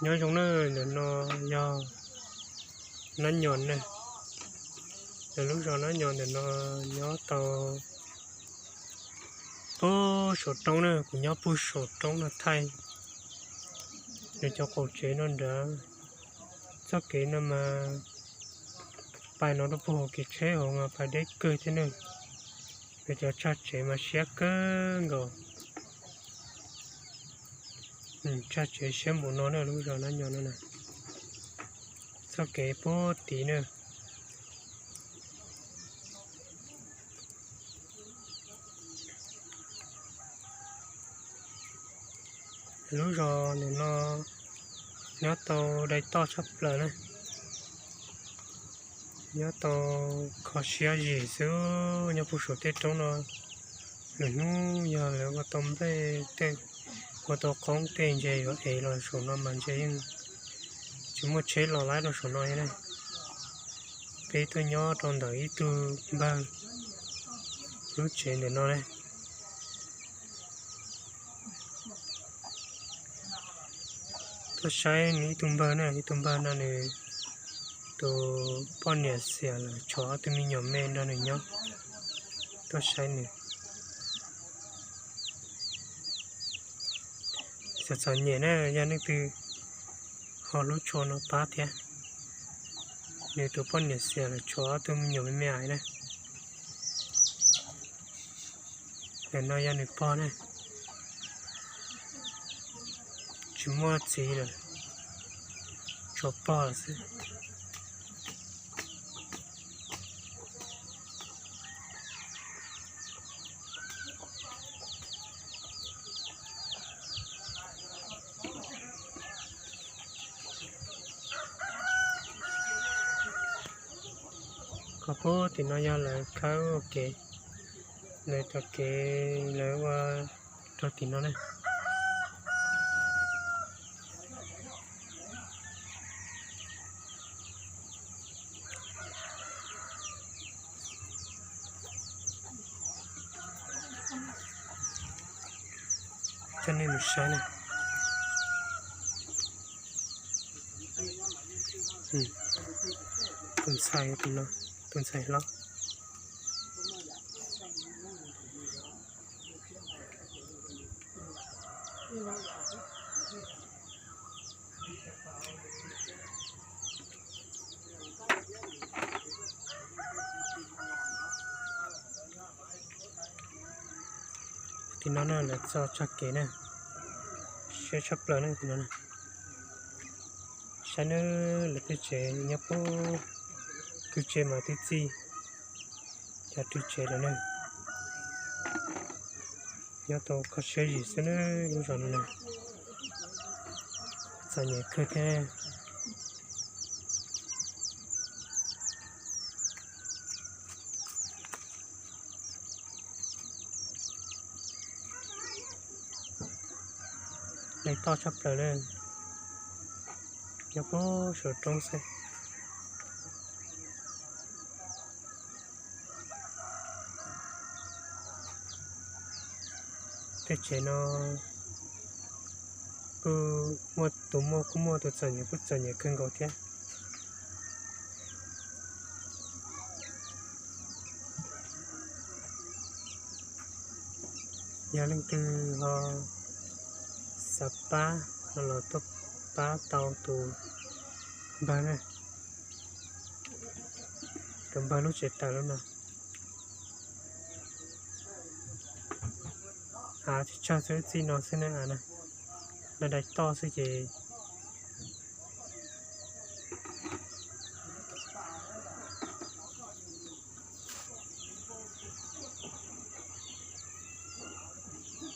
Nyob zoo na, ntawm no yog Nab Nyos na. Ntawm lub zos Nab Nyos ntawm no nyob tau puag saum roob na, kuv nyob puag saum roob no thaij nws cov qaum tsev no nrad. Txoj kev no mas pais no rau puag hauv kev tsheb hauv mas pais deb kawg thiab na. Nws cov tsag tsev mas siab kawg nkaus. Tsag tsev siab npaum no na, lub zos Nab Nyos no na. Txoj kev puag tid na. Lub zos ntawm no nyob tau dai toj tshaj plaws na. Nyob tau kho siab zim xwb, nyob puag saum tej roob no. Lwm hnub yog lawv ua tau nplej tej, ua tau qoob tej ntses yuav ev los saum no mas ntses yeej tsis muaj tsheb los laib rau saum no ne. Peb tuaj nyob rau ntawm ib tug npawg lub tsev ntawm no ne. Tuaj saib nws ib tug npawg na, ib tug npawg no nws tus poj niam xiam lawm tshuav ob tug me nyuam me nrog nws nyob. Tuaj saib nws. Txom txom nyem na, yog leej twg ho hlub tshua no pab thiab. Nws tus poj niam xiam lawm tshuav ob tug me nyuam me me aiv na. Ntawm no yog nws pog ne, tsis muaj txiv lawm, tshuav pog lawm xwb. Qhov puag tim no yog lawv khawb ua kev, lawv cov kev lawv ua rau tim no na. Coj nej mus saib na. Tus ntxhais, tus ntxhais hlob. Tim no na lawv txo txoj kev na, siab tshaj plaws na tim no. Saib nawb, lawv tej tsev nyob puag kwj tse mas twb txij cov tw tsev lawm na. Nyob tau kho siab zim xwb na, lub zos no na. Txom nyem kawg thiab. Dai toj tshaj plaws na, nyob puag saum roob xwb. Tej tsev no kuj muaj tus muaj kuj muaj, tus txom nyem kuj txom nyem kawg nkaus thiab. Yog leej twg ho xav pab no los tuaj pab tau tus npawg na, tus npawg lub tsev taws lub no. Av tsis tsawg xwb, txij no xwb na, av na, dai toj xwb ces